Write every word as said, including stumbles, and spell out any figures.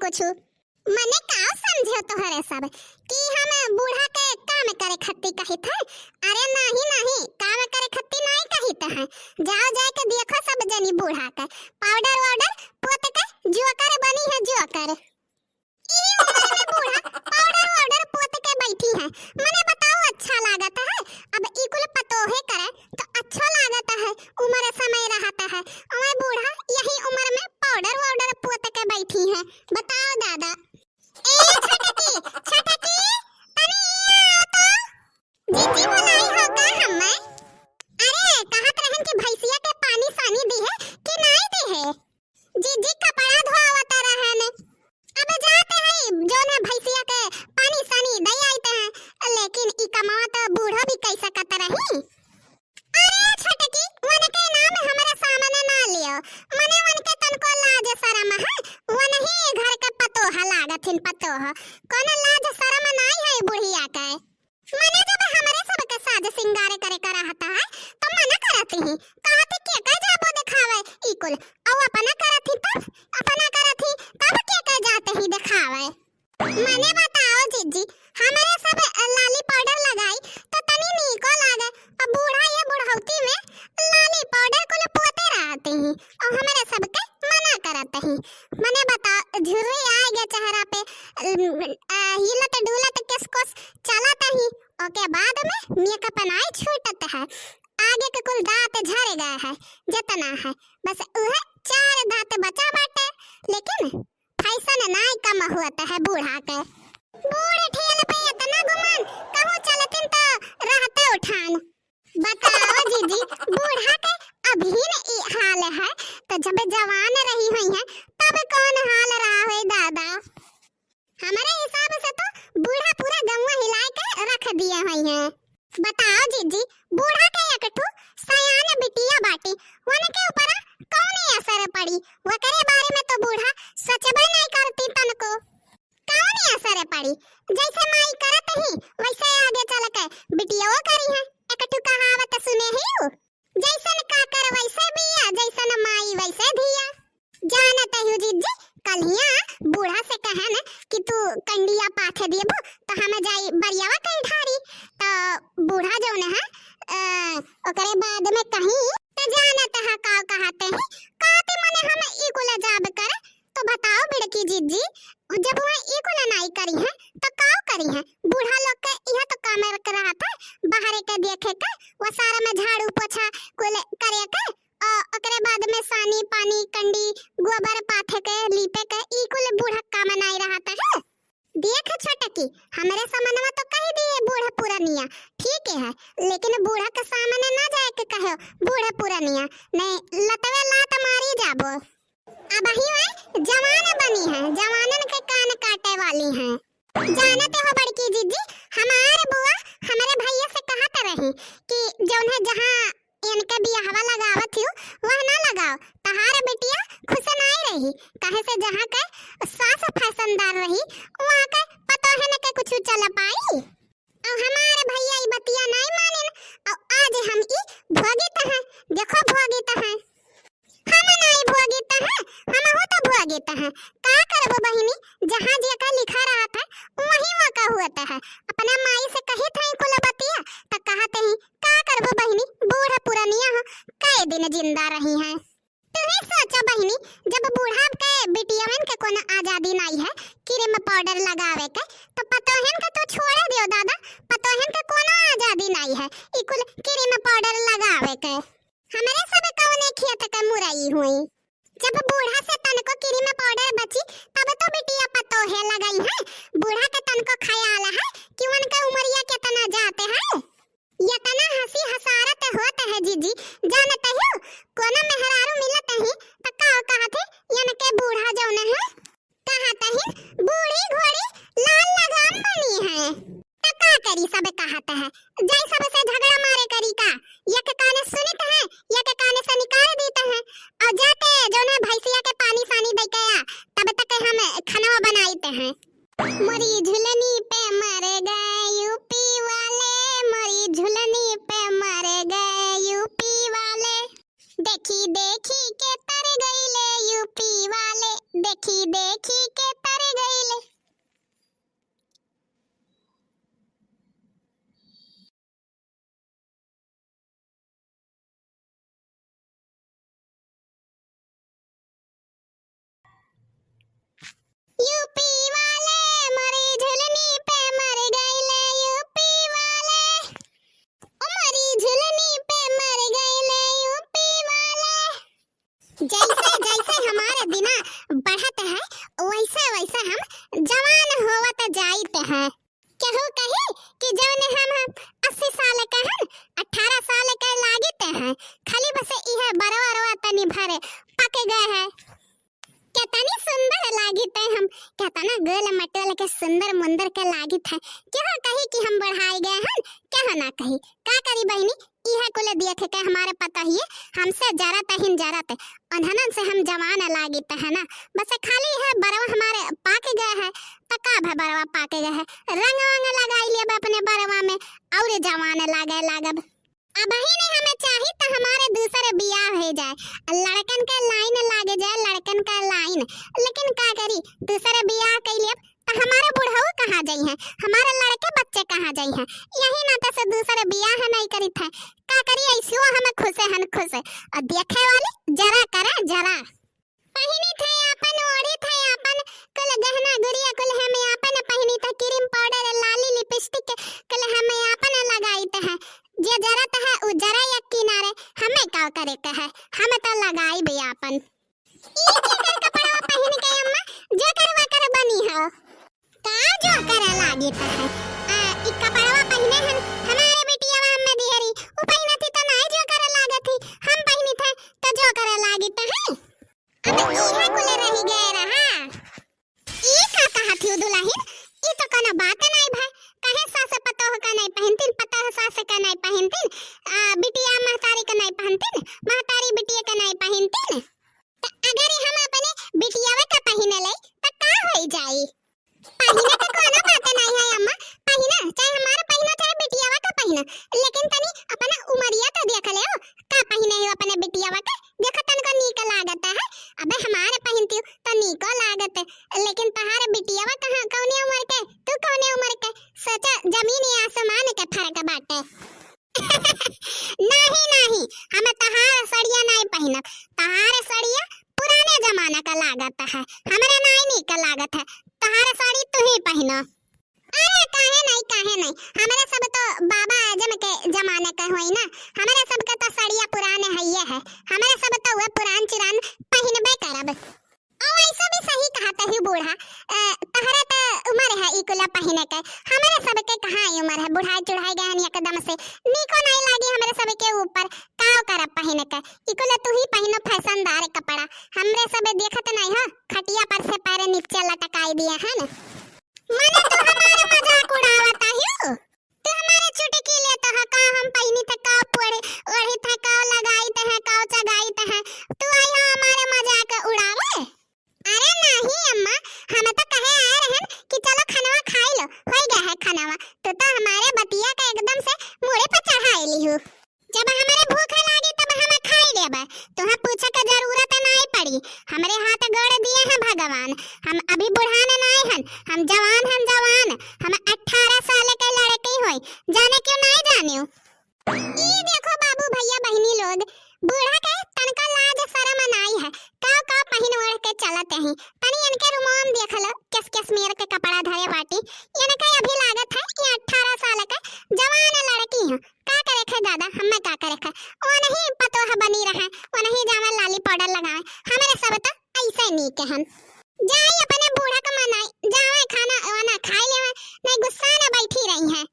पूछू। मने का समझे तोहरे सब कि हम बूढ़ा के काम करे खत्ती कहित है? अरे नाही नाही, काम करे खत्ती नाही कहित है। जाओ जाए के देखो सब जनी बूढ़ा के पाउडर वाउडर पोत के जोकर बनी है जोकर। ई उम्र में बूढ़ा पाउडर वाउडर पोत के बैठी है। मने बताओ अच्छा लागत है? अब ई कुल पतोहे करे तो अच्छो लागत है, उम्र समय रहत है। ओए बूढ़ा यही उम्र में पाउडर वाउडर पोत के बैठी है। बताओ दादा। ए छोटकी, छोटकी, तनी यहाँ आओ तो। जीजी बोलाई हो का हमें? अरे, कहत रहन कि भैंसिया के पानी सानी दी है कि नाई दी है? जीजी कपड़ा धोआवत रहन। अब जाते हैं, जो ना भैंसिया के पानी सानी दे आते हैं, लेकिन ई कमावा तो बूढ़ा भी कई सकत रही। अरे छोटकी, उनके नाम हमरे सामने ना लियो, मने उनके तनको लाज शरम है, वो नहीं घर के पतोह लागथिन पतोह, कोनो लाज शरम नाई है बुढ़िया के। मने जब हमरे सबके साज सिंगार करे का रहता है, तो मना करत ही, कहत ही के के जाबो देखावे ई कुल, औ अपना करत ही तब, अपना करत ही तब के के जाते ही देखावे। मने बताओ जीजी, हमरे सब लाली पाउडर लगाई तो तनी नीको लागे, और बूढ़ा ये बुढ़ौती में लाली पाउडर कुल पोते रहते ही, और हमरे सबके मना करत ही। मने बताओ, झुर्री आए गए चेहरा पे, अम, आ, हिलत डुलत केस कोस चलत ही, ओके बाद में मेकअप नाई छूटत है, आगे के कुल दांत झर गए है, जितना है बस उहे चार दांत बचा बाटे, लेकिन फैशन नाई कम होत है बूढ़ा के। बूढ़ ठेल पे इतना गुमान, कहूँ चलतिन तो रहते उठान। बताओ जीजी, बूढ़ा के अभी न ई हाल है, तो जब जवान रही हुई है, तब कौन हाल रहा होई दादा? हमरे हिसाब से तो बूढ़ा पूरा गौवा हिलाए के रख दिए हुई है। बताओ जीजी, बूढ़ा के एक ठो सयान बिटिया बाटी, उनके ऊपर कौन असर पड़ी? वकरे बारे में तो बूढ़ा सोचबे नहीं करती तनको। कौन असर पड़ी? जैसे माई करत ही, वैसे आगे चल के बिटियाओ करी है। एक ठो कहावत सुने ही, जैसन काकर वैसे बिया, जैसन माई वैसे धिया। जानत हूँ जीजी, कल्हिया बूढ़ा से कहन कि तू कंडिया पाथे देबो, तो हम जाई बरियावा कहीं ढारी। तो बूढ़ा जौन है, अ, ओकरे बाद में कहीं, तो जानत है का कहते हैं, कहते मने हम ई कुल जाब करे, तो बताओ बड़की जीजी, जब वह ई कुल नाई करी है, तो का करी है? बूढ़ा लोग के यह तो काम एक रहत है, बाहरे के देखे के, वो सारा में झाड़ू पोछा कुल करे के, अ, ओकरे बाद में सानी, पानी, कंडी, गोबर पाथे के, लीपे के, ई कुल बूढ़ा काम नाई रहत है। देख छोटकी, हमरे समनवा तो कह दिए बूढ़ पुरनिया, ठीक है, लेकिन बूढ़ा के सामने ना जाए के कहो बूढ़ पुरनिया, नहीं लतवे लात मारी जाबो। अबही वह जवान बनी है, जवानन के कान काटे वाली हैं। जानते हो बड़की जीजी, हमार बुआ हमरे भैया से कहत रही कि जौन है जहाँ इनके बियाहवा लगावत हियो, वह ना लगाओ, तहार बिटिया खुश नाई रही, काहे से जहाँ के सास फैशनदार रही, वहाँ के पतोहन के कुछ चल पाई। और हमार भैया ई बतिया नाई मानिन, और आज हम ई भोगित हैं, देखो भोगित हैं। हम नाई भोगित हैं, हमहू तो भोगित हैं। का करबो बहिनी, जहाँ जेका लिखा रहत है, वहीं वो का होत है। अपने माई से कही था कुल बतिया, त कहत ही, का करबो बहिनी, बूढ़ पुरनिया हो, कई दिन जिंदा रही हैं। तुहे सोचो बहिनी, जब बूढ़ा के बिटियवन के कोनो आजादी नाई है, क्रीम पाउडर लगावे के, तो पतोहन के तो छोड़े दियो दादा, पतोहन के कोनो आजादी नाई है, ई कुल क्रीम पाउडर लगावे के। हमरे सब कौने खेत के मुरई हुई। जब बूढ़ा से तनको क्रीम पाउडर बची, तब तो बिटिया पतोहे लगई है। बूढ़ा के तनको ख्याल है कि उनके उमरिया केतना जात है। यतना हंसी हसारत होत है जीजी, जानत हो, कोनो मेहरारू मिलत ही, त का कहत है, इनके बूढ़ा जौन है, कहत ही, बूढ़ी घोड़ी लाल लगाम बनी है। त का करी, सब कहत है, जाई सबसे झगड़ा मारे करी का? एक काने सुनित है, एक काने से निकाल दीत है, और जाके जौन है भैंसिया के पानी सानी दे के आ, तब तक हम खाना बनाइत हैं। मोरी झुलनी पे मर गए यूपी वाले, मोरी झुलनी पे मर गए यूपी वाले। देखी देखी के तर गईले यूपी वाले, देखी देखी के तर ऐसे वैसे हम जवान होवत जाइत हैं। केहू कही कि जौने हम, हम अस्सी साल के हन, अठारह साल के लागित हैं, खाली बस इहे बरवा रवा तनी भर पक गए हैं। केतनी सुंदर लागित है हम, केतना गोल मटोल के सुंदर मुंदर के लागित है। केहू कही कि हम बढ़ाई गए हन, केहू ना कही। का करी बहिनी, इहे कुल देख के हमारे पतोहिए हमसे जरत हिन जरत, उन्हनन से हम जवान लागित है ना। बस खाली है बरवा हमारे पाक गए है, त का भा बरवा पाक गए है, रंग वंग लगाई लेब अपने बरवा में और जवान लागे लागब। अबही ने हमें चाही त हमारे दूसरे बियाह हो जाए, लड़कन के लाइन लागे जाए, लड़कन का लाइन। लेकिन का करी, दूसरे बियाह कई लेब त हमारे बुढ़ऊ कहाँ जइहैं, हमारे लड़के बच्चे कहाँ जइहैं। यही नाते से दूसरे बियाह नहीं करित है। का करी, ऐसियो हम खुश हन, खुश। और देखे वाली जरा करे जरा। पहिनी थे आपन, ओढ़ी थे आपन, कुल गहना गुरिया कुल हम आपन पहिनी थे, क्रीम पाउडर, लाली, लिपस्टिक कुल हम आपन लगाइत है। जे जरत है उ जरा एक किनारे, हमें का करे के है, हम तो लगाइब आपन। ई केकर कपड़वा पहिन के अम्मा जोकर वाकर बनी हो? का जोकर लागित है? आ, ई कपड़वा पहिने हन हमारे बिटियावा हमें दिहरी, उ पहिनत ही त नाई जोकर लागत ही, हम पहिनित है त जोकर लागित है। अब इहे कुल रहि गए रहा। ई का कहत ही दुलहिन? ई तो कोनो बात नाई भा। काहे सास पतोह का नाई पहिनतिन, पतोह सास का नाई पहिनतिन, आ, बिटिया महतारी का नाई पहिनतिन, महतारी बिटिया का नाई पहिनतिन? त अगर हम अपने बिटियावा का पहिने ले, त का होई जाई? पहिने त कोनो बात नाई है अम्मा, पहिना, चाहे हमारा पहिना, चाहे बिटियावा का पहिना, लेकिन तनी अपना उमरिया तो देख ले हो, का पहिने हो अपने बिटियावा का? देखो तनको नीक लागत है, अबे हमारे पहिनती हो तो नीको लागत, लेकिन तहार बिटियावा कहाँ, कौने उम्र के, तू कौने उम्र के? सोचा, जमीन आसमान के फर्क बाटे। नाही, नाही, हम तहार सड़िया नाही पहिनब। तहार सड़िया पुराने जमाना का लागत है, हमरे नाही नीक लागत है। तहार साड़ी तू ही पहिनो। अरे काहे नाही, काहे नाही, हमरे सब तो बाबा आजम के जमाने के होई ना, हमरे सब के तो सड़िया पुराने हइये है, हमरे सब तो वह पुरान चिरान पहिनबे करब। और ऐसा भी सही कहत ही बूढ़ा, अ, तहरा त उमर है ई कुला पहिने के, हमरे सबके कहाँ ई उमर है, बुढ़ाई चुढ़ाई गए हन एकदम से, नीको नहीं लागी हमरे सबके ऊपर, काव करब पहिने के, ई कुला तू ही पहिनो फैशनदार कपड़ा, हमरे सब देखत नहीं हो, खटिया पर से पैर नीचे लटकाई दिए हन। मने तू हमारे मजाक उड़ावत हियो? तू हमारे चुटकी लेत ह का? हम पहिनी त का पड़े, ओढ़ी त का लगाई त है, का चगाई त है, तू आई हो हमारे मजाक उड़ावे? अरे नाही अम्मा, हम तो कहे आए रहन कि चलो खनवा खाई लो, होई गया है खनवा, तू तो हमारे बतिया का एकदम से मूड़े पर चढ़ाई लिहू। जब हमारे भूख लागी तब हम खाई लेबे, तुहा पूछे के जरूरत नाई पड़ी। हमरे हाथ गोड़ दिए हैं भगवान, हम अभी बुढ़ान नाई हन, हम जवान हन जवान, हम अठारह साल के लड़की होई, जाने क्यों नाई जानियो। ई देखो बाबू भैया बहिनी लोग, बूढ़ा के तनका लाज शरम नाई है, का का पहिन ओढ़ के चलत हैं, तनी इनके रुमाल देख लो, किस किस मेर के कपड़ा धरे बाटी, इनके अभी लागत है कि अठारह साल के जवान लड़की हैं, का करे खे दादा, हमें का करे खे? ओनही पतोह बनी रहे, ओनही जावे लाली पाउडर लगावे, हमरे सब तो ऐसे नीक हन। जाई अपने बूढ़ा का मनाई, जावे खाना वाना खाई लेवे, नहीं गुस्सा न बैठी रही है।